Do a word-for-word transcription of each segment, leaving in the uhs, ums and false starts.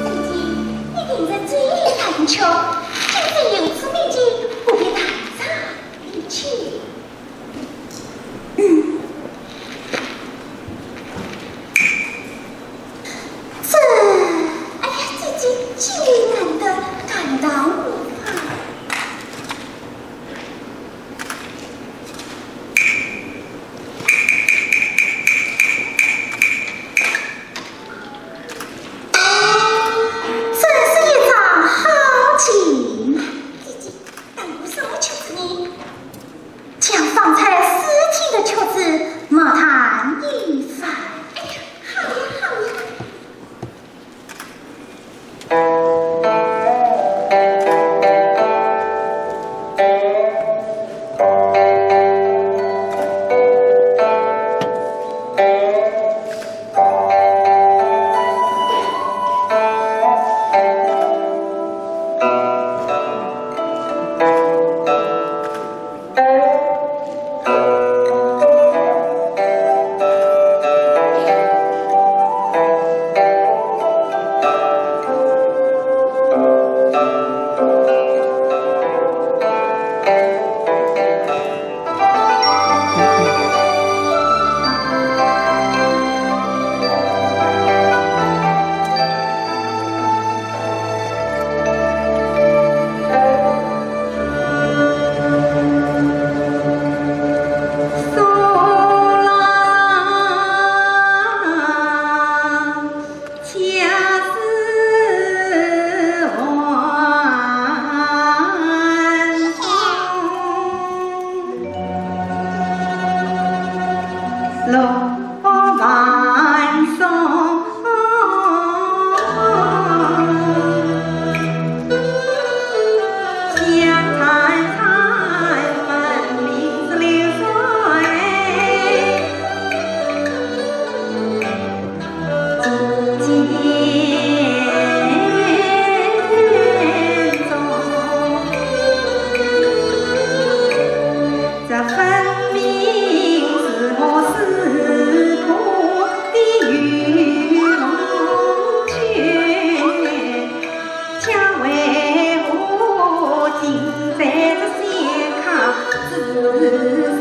姐姐，你定是最难求，今日有此美景，不必打扰你去。嗯。这，哎呀，姐姐，机会难得，感到无妨。 真是一张好棋。姐姐，但我什么棋子呢？将方才四听的曲子，莫弹一番。哎呀，好呀，好呀。 这分明是我师徒的御龙拳，家为何竟在这仙客之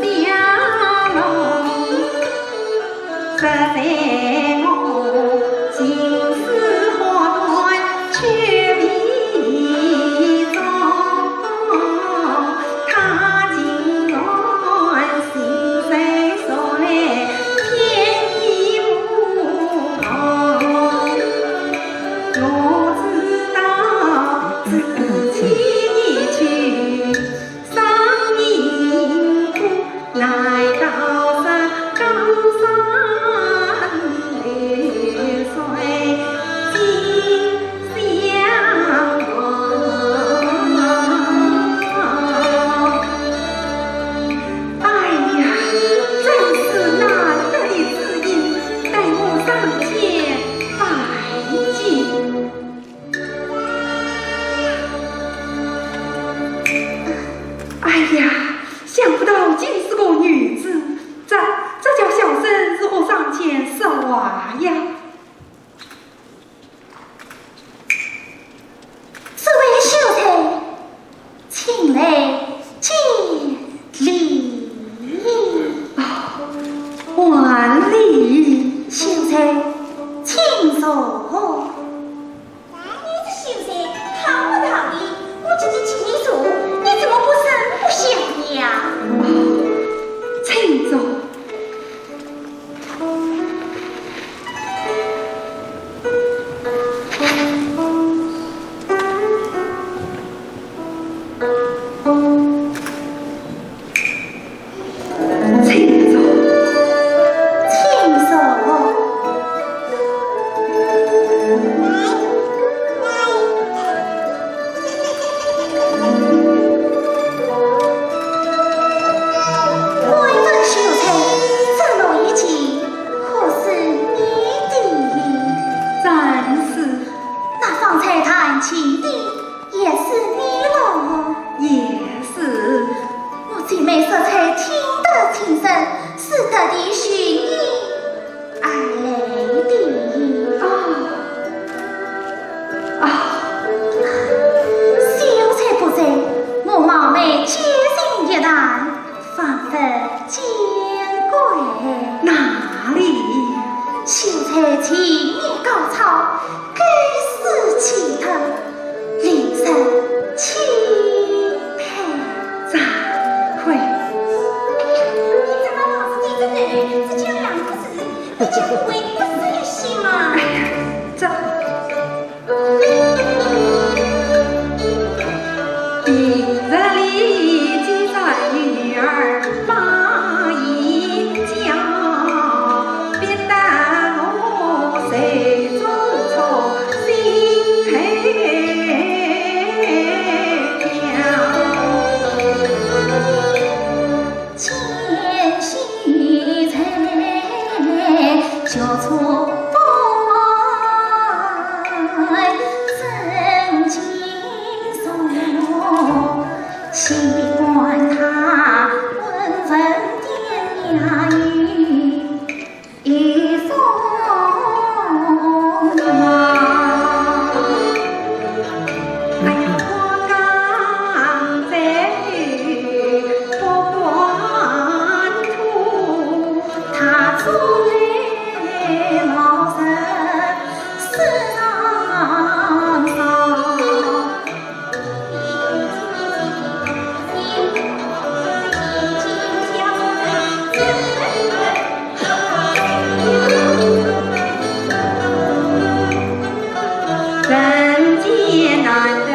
下弄？ 实在我情丝何断却未终，他竟然心碎说来天意无从。我知道自己一去 伤筋骨，难道是高山流水尽相忘？哎呀，真是难得的知音，待我上前拜见。是你了。也是。我姐妹实在听得进神，是特地寻你而来的。啊，啊。小姐不在，我冒昧借信一谈，方得见怪。哪里？秀才情意高超，该死奇特，令人钦佩。惭愧。哎呀，你怎么老是对着人，只讲两个字，你就不会不开心吗？哎呀，这 平日里既然与女儿把言教，必得我手足操心开条。 千岁在，小错不曾经说，喜欢他温文典雅语。 一封啊。哎呀，我刚才不管他出来老实世上上。 人间难得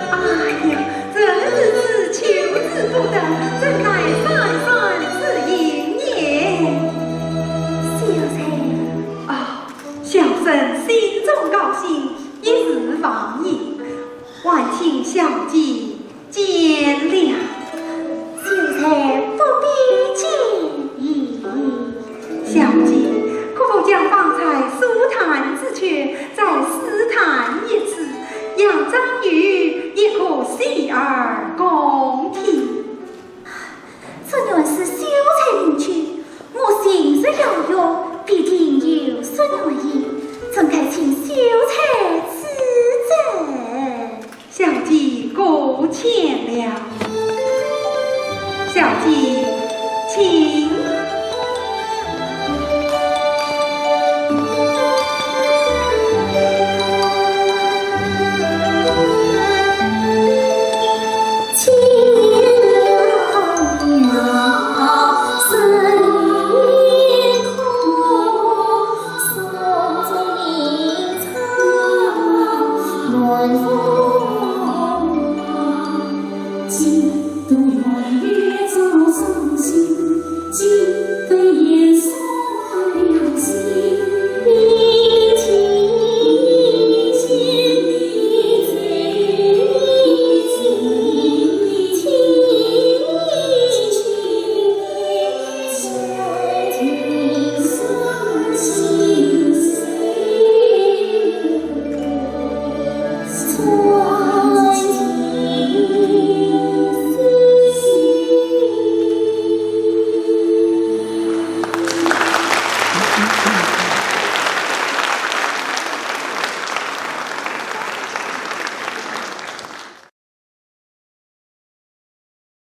哎呀，人之初，求之不得，怎奈山山自有年。小生。啊，小生心中高兴，一时忘言，还请小姐见谅。小生不必见意。小姐，可否将方才所谈之曲再试弹一次，让张宇也可洗耳恭听？这原是秀才名曲，我琴瑟要乐，必定有失原意，怎敢请秀才指正？ 小姐过谦了。小姐，请。